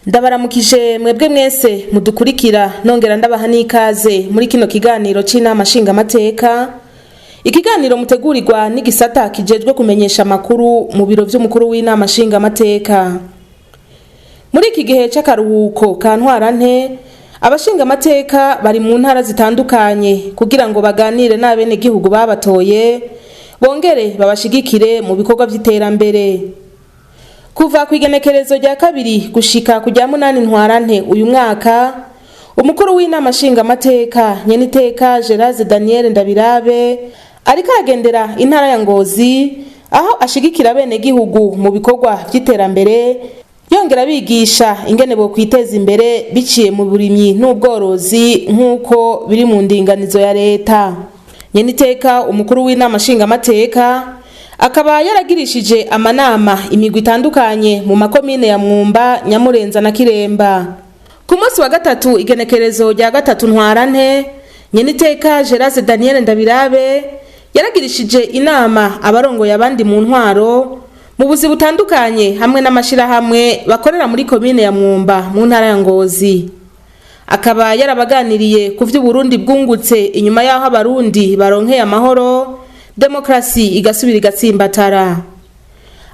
Ndabaramukije mwebwe mwese mudukurikira, nongera ndabaha n'ikaze muri kino kiganiro c'inama nshingamateka, ikiganiro mutegurirwa n'igisata kijejwe kumenyesha amakuru mu biro vy'umukuru w'inama nshingamateka. Muri iki gihe c'akaruhuko ka Ntwarante, abashingamateka bari mu ntara zitandukanye kugira ngo baganire n'abenegihugu babatoye, bongere babashigikire mu bikorwa vy'iterambere. Kuva kw'igenekerezo rya 2 gushika ku rya 8 Ntwarante uyu mwaka, umukuru w'inama nshingamateka nyeniteka Gerase Daniel Ndabirabe ariko aragendera intara ya Ngozi, aho ashigikira abenegihugu mu bikorwa vy'iterambere, yongera abigisha ingene bokwiteza imbere biciye mu burimyi n'ubworozi nk'uko biri mu ndinganizo ya leta. Nyeniteka umukuru w'inama nshingamateka akaba yaragirishije amanama imigwi itandukanye mu makomine ya Mwumba, Nyamurenza na Kiremba. Ku munsi wa gatatu, igenekerezo rya 3 Ntwarante, nyeniteka Gerase Daniel Ndabirabe yaragirishije inama abarongoye abandi mu ntwaro mu buzi butandukanye hamwe n'amashirahamwe bakorera muri komine ya Mwumba mu ntara ya Ngozi. Akaba yarabaganiriye ku vy'Uburundi bwungutse inyuma y'aho abarundi baronkeye amahoro, demokrasi igasubira igatsimbatara.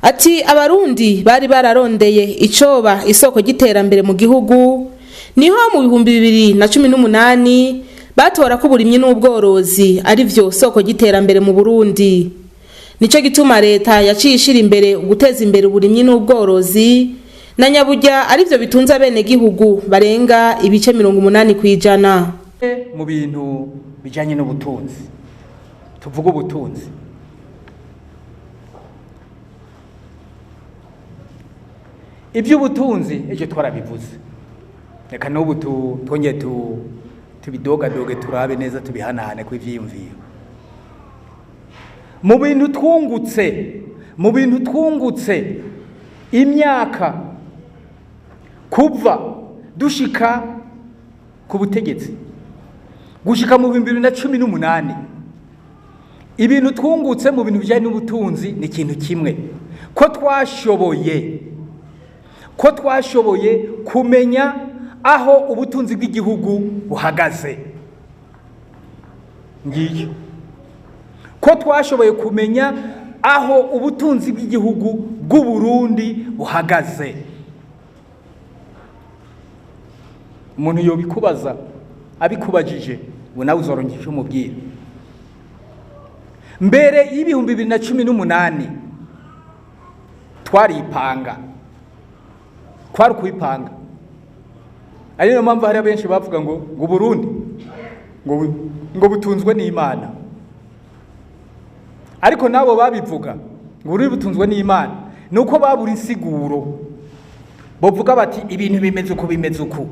Ati abarundi bari bararondeye icoba isoko ry'iterambere mu gihugu, niho mu 2018 batora ko uburimyi n'ubworozi ari vyo soko ry'iterambere mu Burundi. Nico gituma leta yaciye ishira imbere uguteza imbere uburimyi n'ubworozi, na nyaburya ari vyo bitunze abenegihugu barenga ibice 80 kw'ijana. Mu bintu bijanye n'ubutunzi, tuvuga ubutunzi, iby'ubutunzi ejo twarabivuze, reka n'ubu twongere tubidogadoge, turabe neza, tubihanahane ku ivyiyumviro. Mu bintu twungutse, mu bintu twungutse imyaka kuva dushika ku butegetsi gushika mu 2018, ibintu twungutse mu bintu bijanye n'ubutunzi ni ikintu kimwe, ko twashoboye kumenya aho ubutunzi bw'igihugu buhagaze. Ngiyo ko twashoboye kumenya aho ubutunzi bw'igihugu bw'u Burundi buhagaze. Umuntu yobikubaza abikubajije, ngo nawe uzoronka icyo umubwira. Mbere y'2018 twaripanga, twari kwipanga. Ari niyo mpamvu hari abenshi bavuga ngo Burundi ngo butunzwe n'Imana, ariko nabo babivuga ngo Burundi butunzwe n'Imana nuko babura insiguro, bovuga bati ibintu bimeze uku bimeze uku,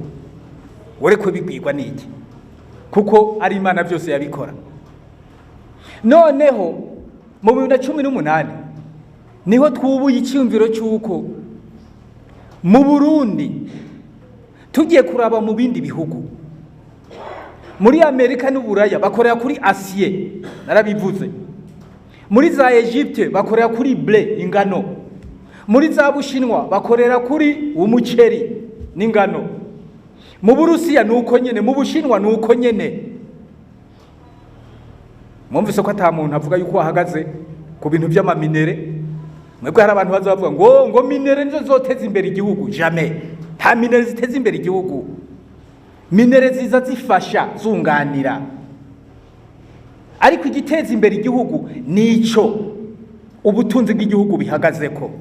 wore kubibwirwa n'iki, kuko ari Imana byose yabikora. Noneho mu 2018 niho twubuye icyumviro cy'uko mu Burundi tugiye kuraba mu bindi bihugu, muri Amerika n'Uburaya bakorera kuri acier, narabivuze, muri za Egypte bakorera kuri blé, ingano, muri za Bushinwa bakorera kuri umuceri n'ingano, mu Burusiya nuko nyene, mu Bushinwa nuko nyene. Mwumvise ko ata muntu avuga yuko ahagaze ku bintu by'amaminerais. Mwebwe hari abantu baza bavuga ngo minerais nizo zoteza imbere igihugu. Jamais, nta minerais ziteza imbere igihugu. Minerais ziza zifasha, zunganira, ariko igiteza imbere igihugu nico ubutunzi bw'igihugu bihagazeko.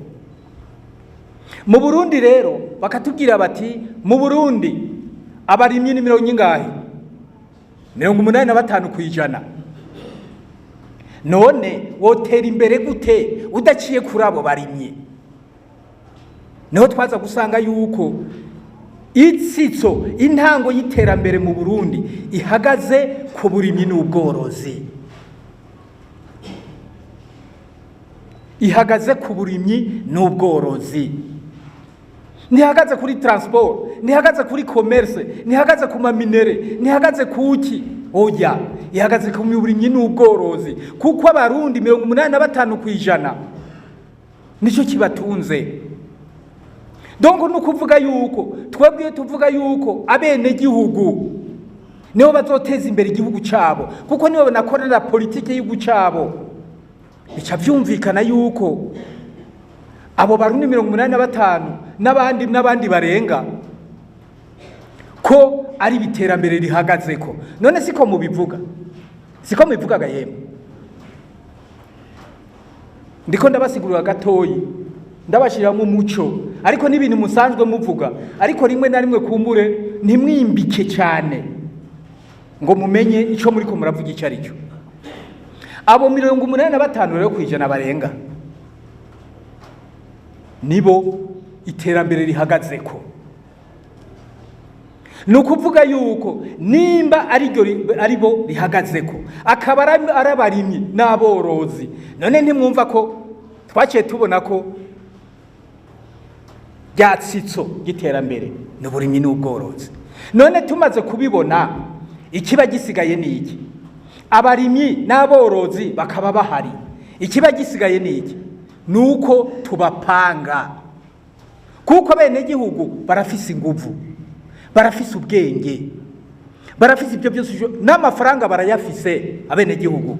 Mu Burundi rero bakatubwira bati mu Burundi abarimyi ni mirongo ingahe? 85 kw'ijana. None wotera imbere gute udaciye kuri abo barimyi? Niho twaza gusanga yuko itsitso, intango y'iterambere mu Burundi ihagaze ku burimyi n'ubworozi. Ihagaze ku burimyi n'ubworozi. Ntihagaze kuri transport, ntihagaze kuri commerce, ntihagaze ku ma minerais, ntihagaze kuki. Oya, ihagaze ku burimyi n'ubworozi, kuko Abarundi 85% nicyo kibatunze. Donc ni ukuvuga yuko twebwe iyo tuvuga yuko abenegihugu nibo bazoteza imbere igihugu cabo, kuko nibo banakorera politike y'igihugu cabo, bica vyumvikana yuko abo Barundi 85 n'abandi n'abandi barenga ko ari ibiterambere rihagazeko. None siko mubivuga? Siko mubivugaga? Yemwe, ndiko ndabasigurira gatoyi, ndabashiramo umuco, ariko n'ibintu musanzwe muvuga, ariko rimwe na rimwe kumbure ntimwimbike cyane ngo mumenye ico muriko muravuga icyo ari cyo. Abo 85 rero barenga nibo iterambere rihagazeko. Ni ukuvuga yuko nimba ariryo aribo rihagazeko, akaba ari abarimyi n'aborozi, none ntimwumva ko twaciye tubona ko ryatsitso ry'iterambere ni uburimyi n'ubworozi? None tumaze kubibona, ikiba gisigaye ni iki? Abarimyi n'aborozi bakaba bahari, ikiba gisigaye ni iki? Ni uko tubapanga, kuko abenegihugu barafise inguvu, barafise ubwenge, barafise ibyo byose, n'amafaranga barayafise abenegihugu.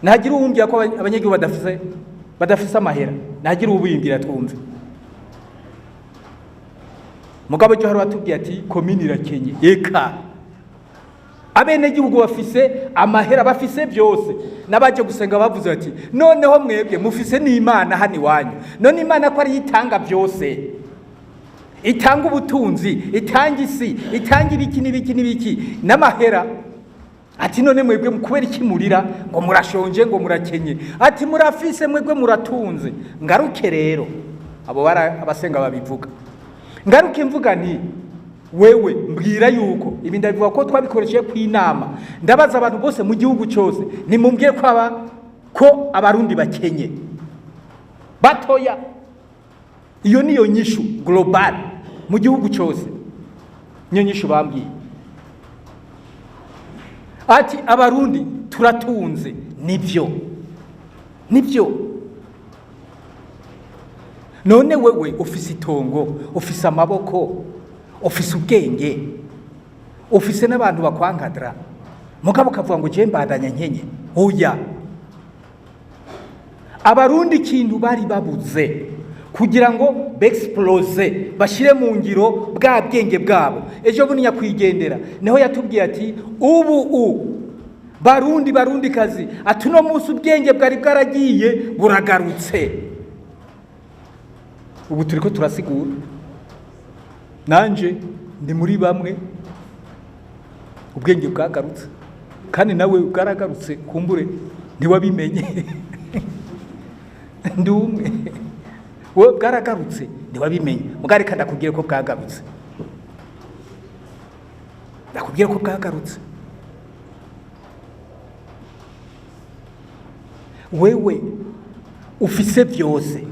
Ntagira uwumbwira ko abanyagihugu badafise amahera, ntagira uwubimbwira twumve. Mugabo ejo hari watubwiye ati komini irakenye. Eka, abenegihugu bafise amahera, bafise byose. N'abaje gusenga bavuze bati: "Noneho mwebwe mufise n'Imana hano iwanyu." None Imana ko ariyo itanga byose, itanga ubutunzi, itanga isi, itanga ibiki n'ibiki n'ibiki n'amahera, ati none mwebwe kubera iki murira ngo murashonje, ngo murakenye? Ati murafise, mwebwe muratunze. Ngaruke rero, abo bara abasenga babivuga, ngaruke mvuga nti: wewe mbwira yuko ibi ndabivuga ko twabikoresheje ku inama, ndabaza abantu bose mu gihugu cyose: nimumbwire ko aba ko Abarundi bakenye batoya. Iyo niyo nyishu global mu gihugu cyose, niyo nyishu bambwiye, ati Abarundi turatunze. Nibyo, nibyo. None wewe ufise itongo, ufise amaboko, ufise ubwenge, ufise n'abantu bakwankadra, mugabo ukavuga ngo je mbandanya nkenye? Oya. Abarundi ikintu bari babuze kugira ngo bexplose, bashyire mu ngiro bwa bwenge bwabo, ejo bundi nyakwigendera niho yatubwiye ati: "Ubu u Barundi, Barundi kazi," ati "uno munsi ubwenge bwari bwaragiye buragarutse." Ubu turiko turasigura, nanje ndi muri bamwe ubwenge bwagarutse, kandi nawe bwaragarutse, kumbure ntiwabimenye. Ndi umwe, wowe bwaragarutse ntiwabimenye. Mugabo reka ndakubwire ko bwagarutse, ndakubwire ko bwagarutse. Wewe ufise byose,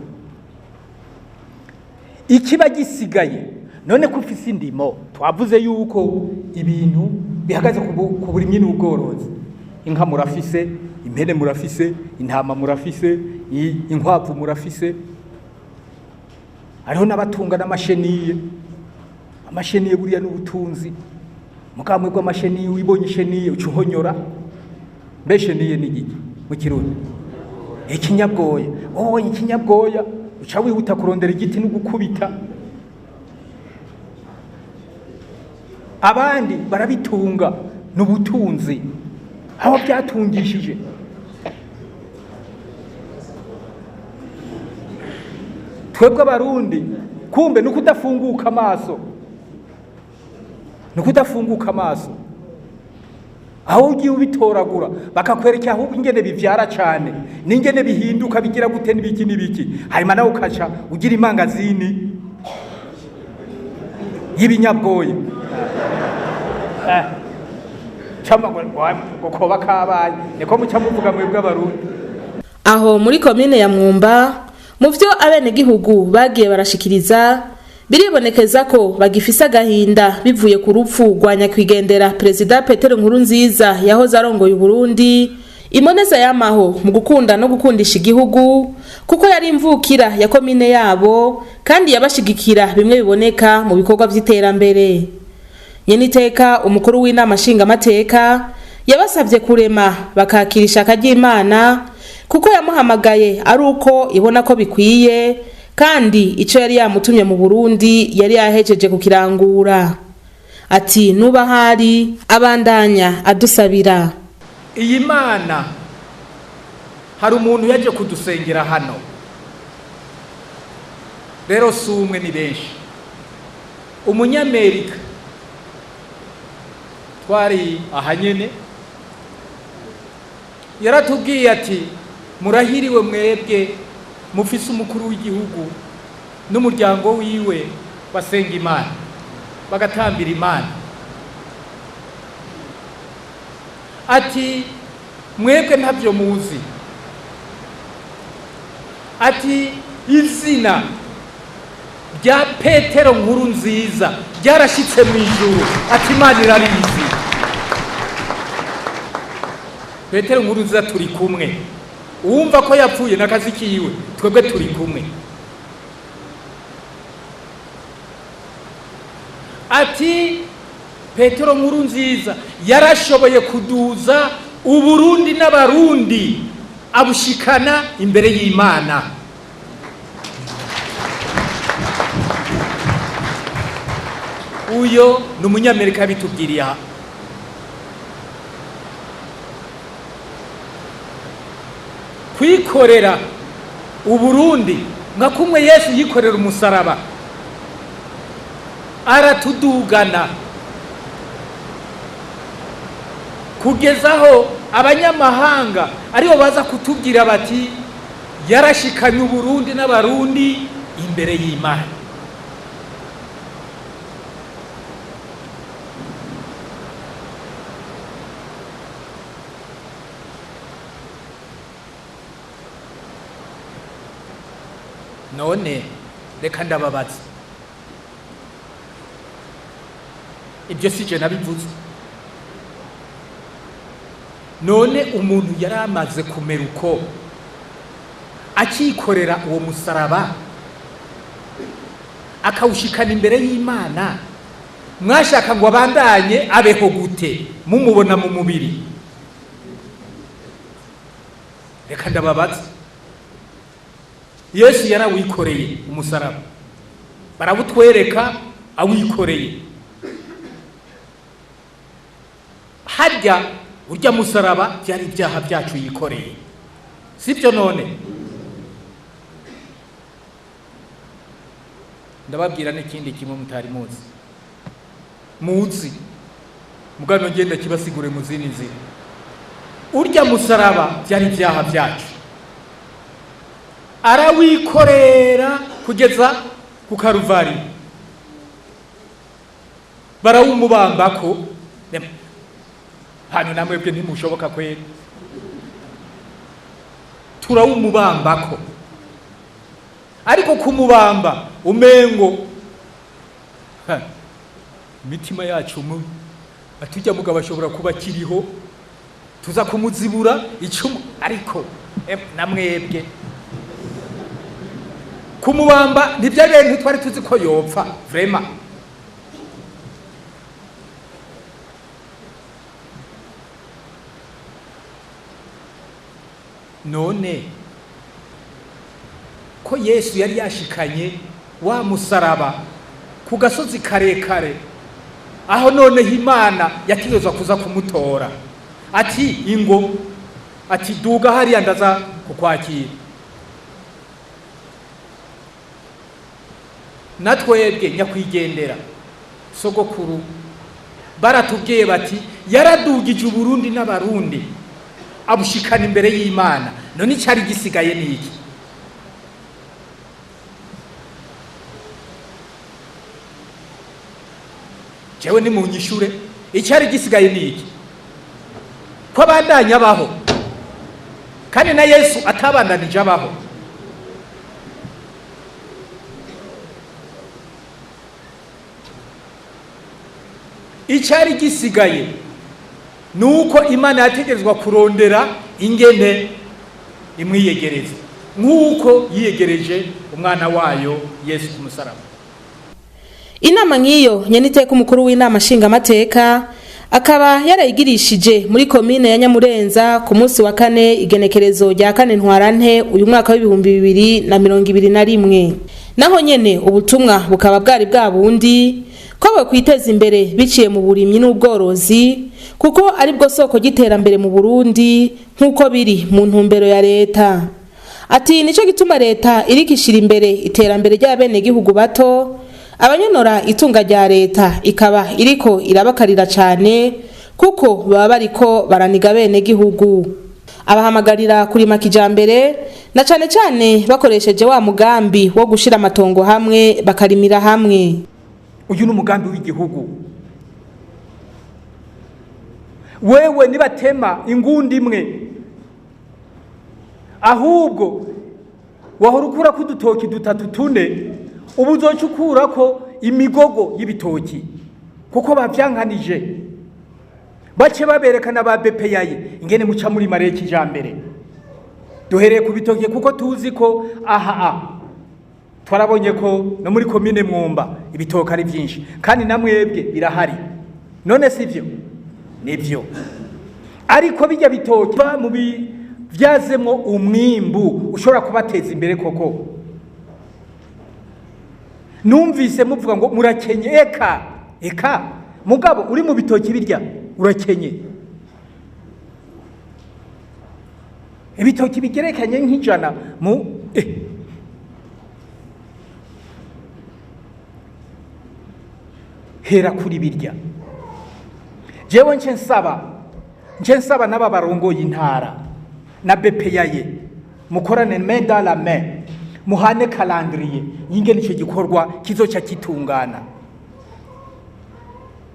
ikiba gisigaye none ko ufise indimo, twavuze yuko ibintu bihagaze ku burimyi n'ubworozi, inka murafise, impene murafise, intama murafise, inkwavu murafise, hariho n'abatunga n'amachenilles. Amachenilles buriya n'ubutunzi mukamwe bw'amachenilles. Wibonye ichenille uca uhonyora. Mbe chenille ni igiki mu Kirundi? Ikinyabwoya. Wowe ubonye ikinyabwoya uca wihuta kurondera igiti no gukubita. Abandi barabitunga, n'ubutunzi aho byatungishije. Twebwe Abarundi kumbe ni ukudafunguka amaso, ni ukudafunguka amaso. Aho ugiye ubitoragura bakakwereka ahubwo ingene bivyara cane n'ingene bihinduka, bigira gute, n'ibiki n'ibiki, hanyuma nawe ukaca ugira imangazini y'ibinyabwoya. Cama ngo koba kabaye, niko muca muvuga mwebwe Abarundi. Aho muri komine ya Mwumba, mu vyo abenegihugu bagiye barashikiriza, biribonekeza ko bagifise agahinda bivuye ku rupfu rwa nyakwigendera Perezida Petero Nkurunziza yahoze arongoye Uburundi, imoneza yamaho mu gukunda no gukundisha igihugu, kuko yari imvukira ya komine yabo kandi yabashigikira bimwe biboneka mu bikorwa vy'iterambere. Nyeniteka umukuru w'inama nshingamateka yabasavye kurema bakakira ishaka ry'Imana, kuko yamuhamagaye ari uko ibona ko bikwiye, kandi ico yari yamutumye mu Burundi yari yahejeje kukirangura. Ati nuba hari abandanya adusabira. Iyi Mana, hari umuntu yaje kudusengera hano rero, si umwe ni benshi. Umunyamerika twari aha nyene yaratubwiye ati murahiriwe mwebwe mufise umukuru w'igihugu n'umuryango wiwe basenga Imana bagatambira Imana. Ati mwebwe ntabyo muzi. Ati izina rya Petero Nkurunziza ryarashitse mu ijuru. Ati Imana irarizi. Petero Nkurunziza turi kumwe, uwumva ko yapfuye n'akazi kiwe, twebwe turi kumwe. Ati Petero Nkurunziza yarashoboye kuduza Uburundi n'Abarundi abushikana imbere y'Imana. Uyo ni umunyamerika yabitubwiriye aha. Kwikorera Uburundi nka kumwe Yesu yikorera umusaraba, aratudugana kugezaho abanyamahanga aribo baza kutubwira bati yarashikanye Uburundi n'Abarundi imbere y'Imana. None reka ndababaza, ibyo sije nabivuze. None umuntu yari amaze kumera uko akikorera uwo musaraba akawushikana imbere y'Imana, mwashaka ngo abandanye abeho gute mumubona mu mubiri? Reka ndababaza, Yesu yarawikoreye umusaraba, barawutwereka awikoreye. Harya urya musaraba byari ibyaha byacu yikoreye, sibyo? None ndababwira n'ikindi kimwe mutari muzi, muzi mugano ngenda kibasigure mu zindi nzira. Urya musaraba byari ibyaha byacu, arawikorera kugeza ku Karuvari, barawumubambako. Hano namwebwe ntimushoboka kweri, turawumubambako. Ariko kumubamba umengo imitima yacu atujya mugabo ashobora kuba kiriho, tuza kumuzibura icumu. Ariko namwebwe kumubamba ntibyari ntitwari tuzi ko yopfa vraiment. None ko Yesu yari yashikanye wa musaraba ku gasozi karekare, aho noneho Imana yategerezwa kuza kumutora, ati ingo, ati duga hariya ndaza kukwakira. Natwebwe nyakwigendera sogokuru baratubwiye bati yaradugije Uburundi n'Abarundi abushikana imbere y'Imana. None icari gisigaye ni iki? Jewe ni munyishure, icari gisigaye ni iki? Ko abandanya baho Kandi na Yesu atabandanije abaho. Icyari gisigaye nuko Imana yategerezwa kurondera ingene imwiyegereza nk'uko yiyegereje umwana wayo Yesu ku musaraba. Inama nk'iyo nyeniteka umukuru w'inama nshingamateka akaba yarayigirishije muri komine ya Nyamurenza ku munsi wa kane, igenekerezo rya 4 Ntwarante uyu mwaka w'2021. Naho nyene ubutumwa bukaba bwari bwa bundi ko bokwiteza imbere biciye mu burimyi n'ubworozi, kuko ari bwo soko ry'iterambere mu Burundi nk'uko biri mu ntumbero ya leta. Ati nico gituma leta irikishira imbere iterambere ry'abenegihugu bato, abanyonora itunga rya leta ikaba iriko irabakarira cane kuko baba bariko baraniga abenegihugu. Abahamagarira kurima kijambere na cane cane bakoresheje wa mugambi wo gushira amatongo hamwe bakarimira hamwe. Uyu ni umugambi w'igihugu. Wewe nibatema ingundi imwe, ahubwo wahora ukurako udutoki dutatu tune, ubu uzoca ukurako imigogo y'ibitoki kuko bavyankanije. Bace baberekana ba BPI ingene muca muri mare kijambere. Duhereye ku bitoki kuko tuzi ko aha twarabonye ko no muri komine Mwumba ibitoki ari byinshi, kandi namwebwe birahari. None sivyo? Nivyo. Ariko bijya bitoki mu bivyazemwo umwimbu ushobora kubateza imbere koko. Numvise muvuga ngo murakenye, eka eka mugabo uri mu bitoki birya urakenye. Ibitoki bigerekanye nk'ijana mu hera kuri birya. Jewe nce nsaba n'aba barongoye intara na BPI mukorane main dans la main, muhane calendrier yingene ico gikorwa kizoca kitungana.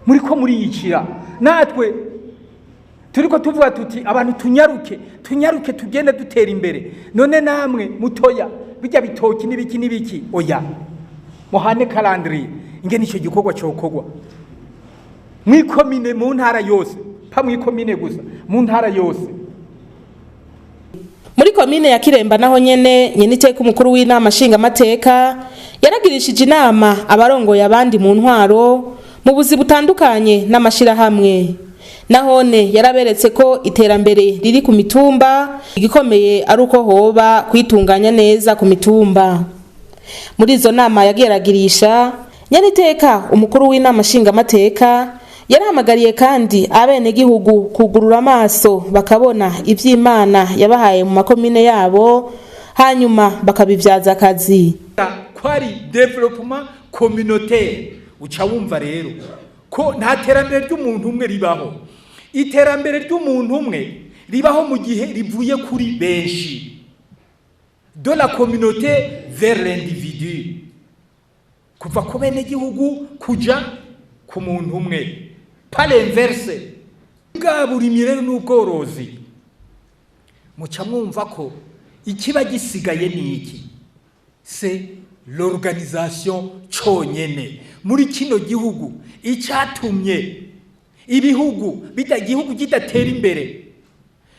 Muriko muriyicira, natwe turiko tuvuga tuti abantu tunyaruke tugende dutera imbere. None namwe mutoya bijya bitoki nibiki nibiki, oya muhane calendrier ingene ico gikorwa cyokorwa mwikomine, mu ntara yose, pa mwikomine gusa, mu ntara yose. Muri komine ya Kiremba naho nyene nyeniteka umukuru w'inama nshingamateka yaragirishije inama abarongoye abandi mu ntwaro mu buzi butandukanye n'amashirahamwe. Nahone yaraberetse ko iterambere riri ku mitumba, igikomeye ari uko hoba kwitunganya neza ku mitumba. Muri izo nama yageragirisha nyeniteka umukuru w'inama nshingamateka yarahamagariye kandi abenegihugu kugurura amaso bakabona ivy'Imana yabahaye mu makomine yabo, hanyuma bakabivyaza akazi. Kwari development communautaire. Uca wumva rero ko nta terambere ry'umuntu umwe ribaho. Iterambere ry'umuntu umwe ribaho mu gihe rivuye kuri benshi, de la communauté vers l'individu, kuva ku benegihugu kuja ku muntu umwe, pas l'inverse. Bwa burimyi rero n'ubworozi, muca mwumva ko ikiba gisigaye ni iki? C'est l'organisation conyene. Muri kino gihugu icatumye ibihugu igihugu kidatera imbere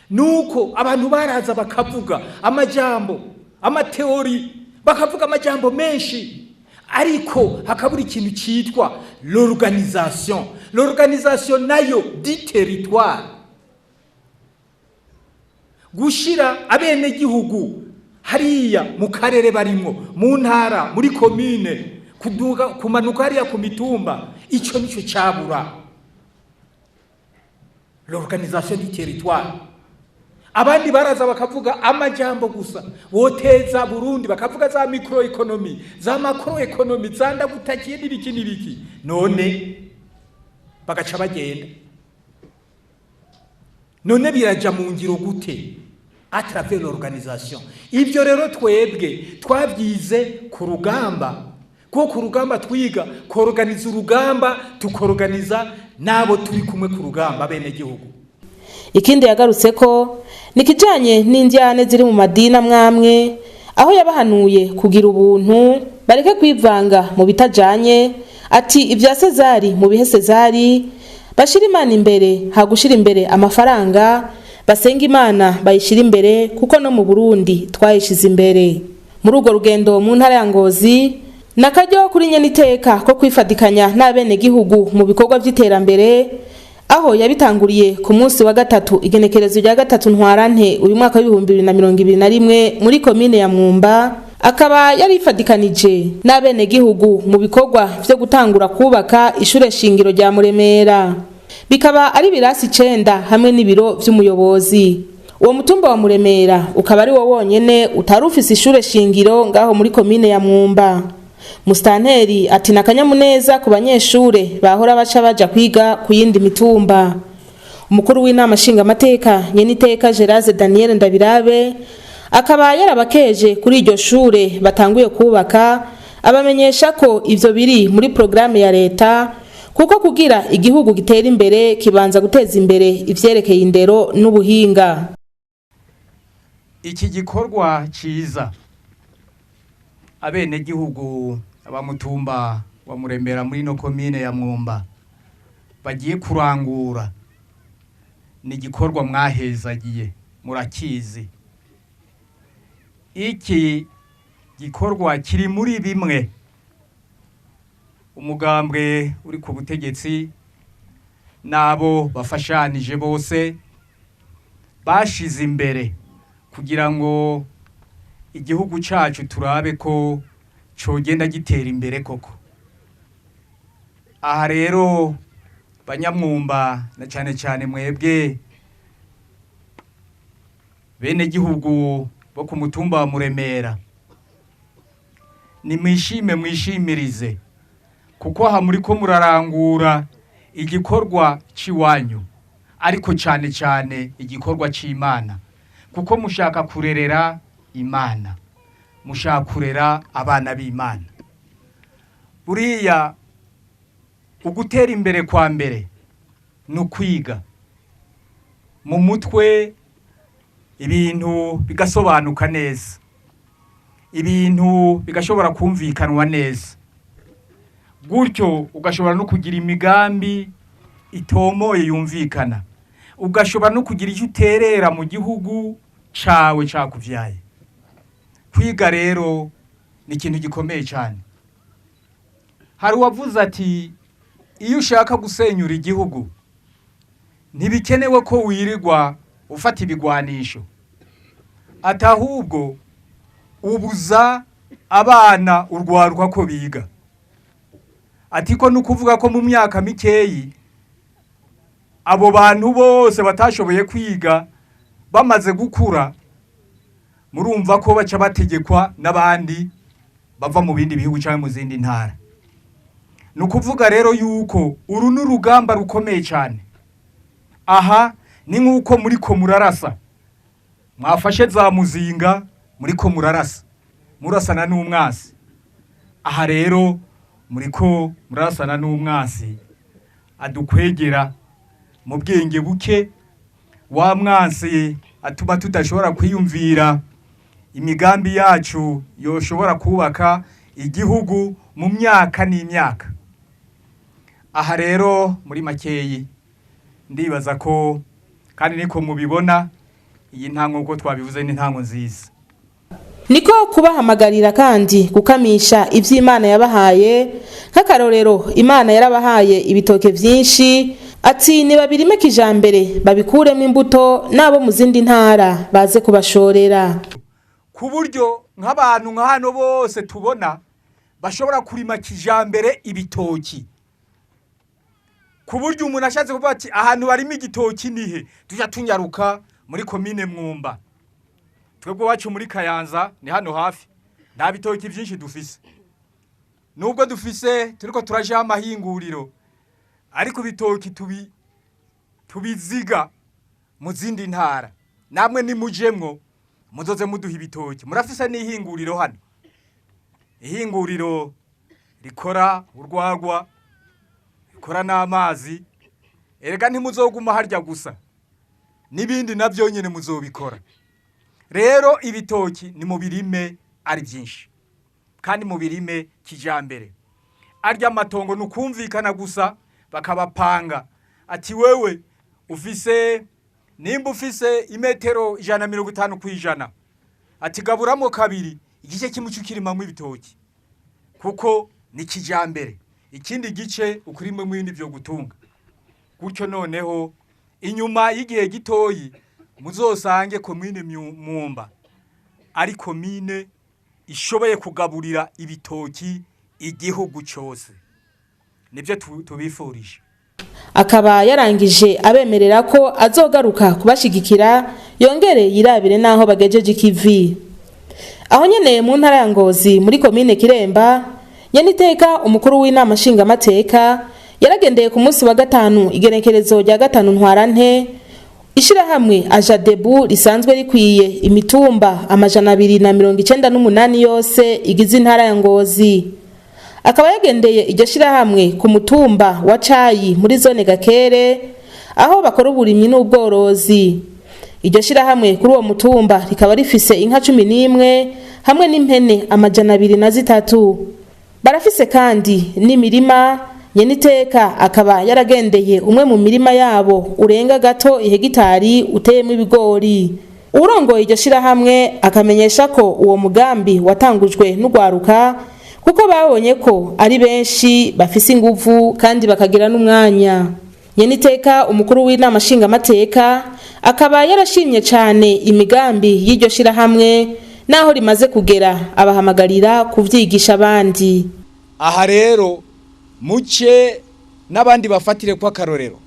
nuko abantu baraza bakavuga amajambo, amateori, bakavuga amajambo menshi, ariko hakabura ikintu citwa l'organisation. L'organisation nayo di territoire, gushira abenegihugu hariya mu karere barimwo, mu ntara, muri commune, kuduga kumanuka hariya ku mitumba, ico nico cabura, l'organisation du territoire. Abandi baraza bakavuga amajambo gusa, woteza Burundi, bakavuga za micro economy, za macro economy, za ndagutakiye n'ibiki n'ibiki, none bagaca bagenda. None biraja mu ngiro gute? À travers l'organisation. Ivyo rero twebwe twavyize ku rugamba, kuko ku rugamba twiga kuorganiza urugamba, tukorganiza nabo turi kumwe ku rugamba bene gihugu. Ikindi yagarutse ko ni kijanye n'indyane ziri mu madini amwamwe, aho yabahanuye kugira ubuntu, bareke kwivanga mu bitajanye. Ati ibya Sezari mu bihe Sezari, bashira Imana imbere hagushira imbere amafaranga, basenga Imana bayishira imbere, kuko no mu Burundi twayishize imbere. Muri urwo rugendo mu ntara ya Ngozi, nakaryo kuri nyeniteka ko kwifadikanya n'abenegihugu mu bikorwa vy'iterambere, aho yabitanguriye ku munsi wa gatatu, igenekerezo rya 3 Ntwarante uyu mwaka wa 2021, muri komine ya Mwumba. Akaba yarifadikanije n'abenegihugu mu bikorwa vyo gutangura kubaka ishure shingiro rya Muremera, bikaba ari ibirasi 9 hamwe n'ibiro vy'umuyobozi. Uwo mutumba wa Muremera ukaba ari wo wonyene utari ufise ishure shingiro ngaho muri komine ya Mwumba. Mustanteri ati nakanyamuneza ku banyeshure bahora baca baja kwiga ku yindi mitumba. Umukuru w'inama nshingamateka nyeniteka Gerase Daniel Ndabirabe akaba yarabakeje kuri iryo shure batanguye kubaka, abamenyesha ko ivyo biri muri programme ya leta, kuko kugira igihugu gitera imbere kibanza guteza imbere ivyerekeye indero n'ubuhinga. Iki gikorwa ciza abenegihugu abamutumba wa Murembera muri no komine ya Mwumba bagiye kurangura ni igikorwa mwahezagiye, murakizi. Iki gikorwa kiri muri bimwe umugambwe uri ku butegetsi n'abo bafashanije bose bashize imbere kugira ngo igihugu cacu turabe ko cogenda gitera imbere koko. Aha rero banyamwumba, na cyane cyane mwebwe bene gihugu bo ku mutumba wa Muremera, nimwishime, mwishimirize, kuko aha muri ko murarangura igikorwa c'iwanyu, ariko cyane cyane igikorwa c'Imana, kuko mushaka kurerera Imana, mushaka kurera abana b'Imana. Buriya ugutera imbere kwa mbere ni ukwiga mu mutwe, ibintu bigasobanuka neza, ibintu bigashobora kumvikanwa neza, gutyo ugashobora no kugira imigambi itomoye yumvikana, ugashobora no kugira icyo uterera mu gihugu cawe cakuvyaye. Kwiga rero ni ikintu gikomeye cyane. Hari uwavuze ati iyo ushaka gusenyura igihugu ntibikenewe ko wirirwa ufata ibigwanisho, ati ahubwo ubuza abana urwaruka ko biga. Ati ko nukuvuga ko mu myaka mikeyi abo bantu bose batashoboye kwiga bamaze gukura, murumva ko baca bategekwa n'abandi bava mu bindi bihugu cyangwa mu zindi ntara. Ni ukuvuga rero yuko uru ni urugamba rukomeye cyane. Aha ni nk'uko muri ko murarasa, mwafashe za muzinga, muri ko murarasa, murasana n'umwasi. Aha rero muri ko murarasana n'umwasi adukwegera mu bwenge buke, wa mwansi atuma tudashobora kwiyumvira imigambi yacu yoshobora kubaka igihugu mu myaka n'imyaka. Aha rero muri makeyi ndibaza ko kandi niko mubibona, iyi ntango uko twabivuze ni intango nziza. Niko kubahamagarira kandi gukamisha ivy'Imana yabahaye. Nk'akarorero, Imana yarabahaye ibitoke vyinshi, ati nibabirime kijambere, babikuremo imbuto, n'abo mu zindi ntara baze kubashorera. Ku buryo nk'abantu nka hano bose tubona bashobora kurima kijambere ibitoki, ku buryo umuntu ashatse kuvuga ati ahantu barimo igitoki nihe, tuja tunyaruka muri komine Mwumba. Twebwe iwacu muri Kayanza ni hano hafi, nta bitoki byinshi dufise, nubwo dufise turiko turajaho amahinguriro, ariko ibitoki tubiziga mu zindi ntara. Namwe nimujemwo muzoze muduha ibitoki. Murafise n'ihinguriro hano, ihinguriro rikora urwagwa, rikora n'amazi. Erega ntimuzoguma harya gusa. N'ibindi navyo nyene muzobikora. Rero ibitoki ni mu birime ari byinshi kandi mu birime kijambere. Arya matongo nukumvikana gusa bakabapanga ati wewe ufise, nimba ufise imetero 150 ku 100, ati gaburamo kabiri, igice kimwe ukirimamwo ibitoki kuko ni kijambere, ikindi gice ukurimemo ibindi vyo gutunga gutyo. Noneho inyuma y'igihe gitoyi muzosange komine Mwumba ari komine ishoboye kugaburira ibitoki igihugu cose. Nibyo tubifurije. Akaba yarangije abemerera ko azogaruka kubashigikira, yongere yirabire n'aho bagejeje ikivi. Aho nyene mu ntara ya Ngozi, muri komine Kiremba, nyeniteka umukuru w'inama nshingamateka yaragendeye ku munsi wa gatanu, igenekerezo rya 5 Ntwarante, ishirahamwe Ajadebu risanzwe rikwiye imitumba 298 yose igize intara ya Ngozi. Akaba yagendeye iryo shirahamwe ku mutumba wa Cayi muri zone Gakere, aho bakora uburimyi n'ubworozi. Iryo shirahamwe kuri uwo mutumba rikaba rifise inka 11 hamwe n'impene 203. Barafise kandi n'imirima. Nyeniteka akaba yaragendeye umwe mu mirima yabo urenga gato ihegitari uteyemo ibigori. Urongoye iryo shirahamwe akamenyesha ko uwo mugambi watangujwe n'ugwaruka kuko babonye ko ari benshi bafise inguvu kandi bakagira n'umwanya. Nyeniteka umukuru w'inama nshingamateka akaba yarashimye cane imigambi y'iryo shirahamwe naho rimaze kugera, abahamagarira kuvyigisha abandi. Aha rero muce n'abandi bafatire ko akarorero,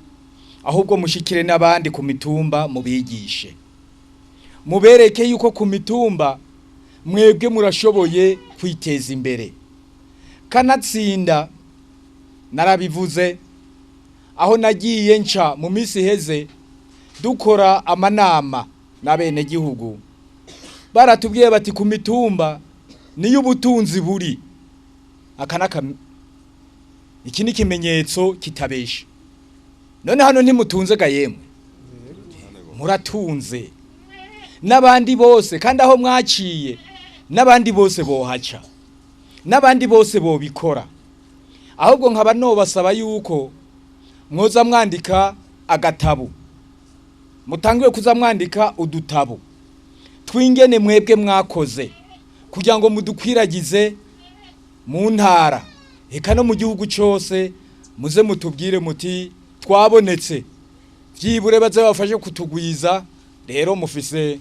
ahubwo mushikire n'abandi ku mitumba, mubigishe, mubereke yuko ku mitumba mwebwe murashoboye kwiteza imbere. Kanatsinda narabivuze aho nagiye nca mu minsi iheze dukora amanama n'abenegihugu, baratubwiye bati ku mitumba niyo ubutunzi buri. Aka iki ni ikimenyetso kitabesha. None hano ntimutunze ga yemwe? Muratunze n'abandi bose, kandi aho mwaciye n'abandi bose bohaca, n'abandi bose bobikora. Ahubwo nkaba nobasaba yuko mwoza mwandika agatabo, mutangiwe kuza mwandika udutabo twingene mwebwe mwakoze kugira ngo mudukwiragize mu ntara eka no mu gihugu cyose. Muze mutubwire muti twabonetse, byibure baze bafashe kutugwiza. Rero mufise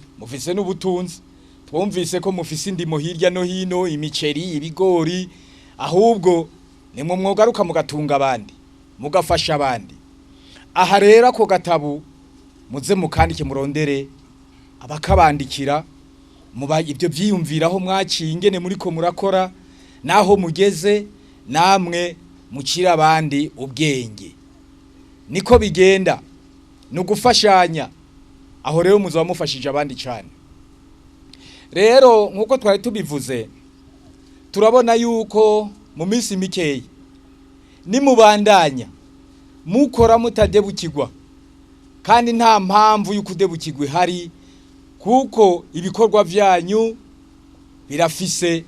n'ubutunzi, twumvise ko mufise indimo hirya no hino, imiceri, ibigori. Ahubwo nimwe mwogaruka mugatunga abandi, mugafasha abandi. Aha rero ako gatabu muze mukandike, murondere abakabandikira, muba ibyo byiyumviraho mwaciye, ingene muriko murakora naho mugeze, namwe mukira abandi ubwenge. Niko bigenda, ni ugufashanya. Aho rero muzaba mufashije abandi cyane. Rero nk'uko twari tubivuze, turabona yuko mu minsi mikeyi nimubandanya mukora mutadebukirwa, kandi nta mpamvu y'ukudebukirwa ihari, kuko ibikorwa byanyu birafise,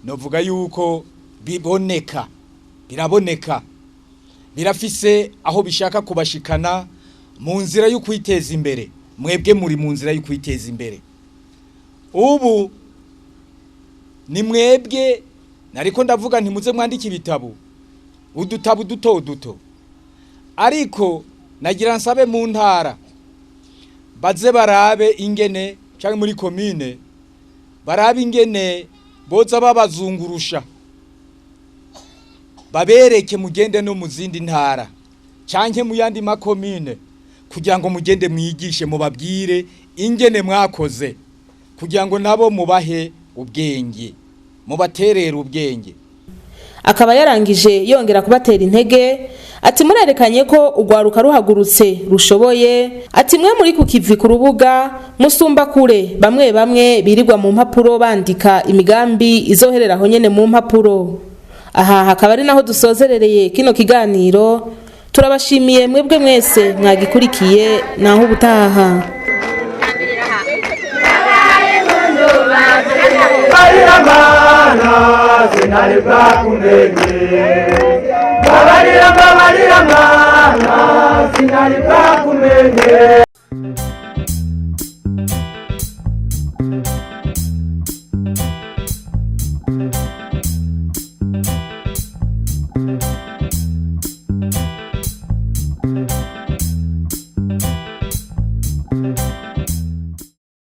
novuga yuko biboneka, biraboneka, birafise aho bishaka kubashikana mu nzira yo kwiteza imbere. Mwebwe muri mu nzira yo kwiteza imbere. Ubu ni mwebwe nariko ndavuga ntimuze mwandike ibitabo, udutabu duto duto. Ariko nagira nsabe mu ntara baze barabe ingene, cyangwa muri komine barabe ingene boza babazungurusha, babereke, mugende no mu zindi ntara canke mu yandi makomine kugira ngo mugende mwigishe, mubabwire ingene mwakoze, kugira ngo nabo mubahe ubwenge, mubaterere ubwenge. Akaba yarangije yongera kubatera intege, ati murerekanye ko urwaruka ruhagurutse rushoboye, ati mwe muri ku kivi ku rubuga musumba kure bamwe bamwe birirwa mu mpapuro bandika imigambi izoherera aho nyene mu mpapuro. Aha hakaba ari naho dusozerereye kino kiganiro. Turabashimiye mwebwe mwese mwagikurikiye, naho ubutaha. Babarira mana, sinari bwakumenye. Babarira, babarira mana, sinari bwakumenye.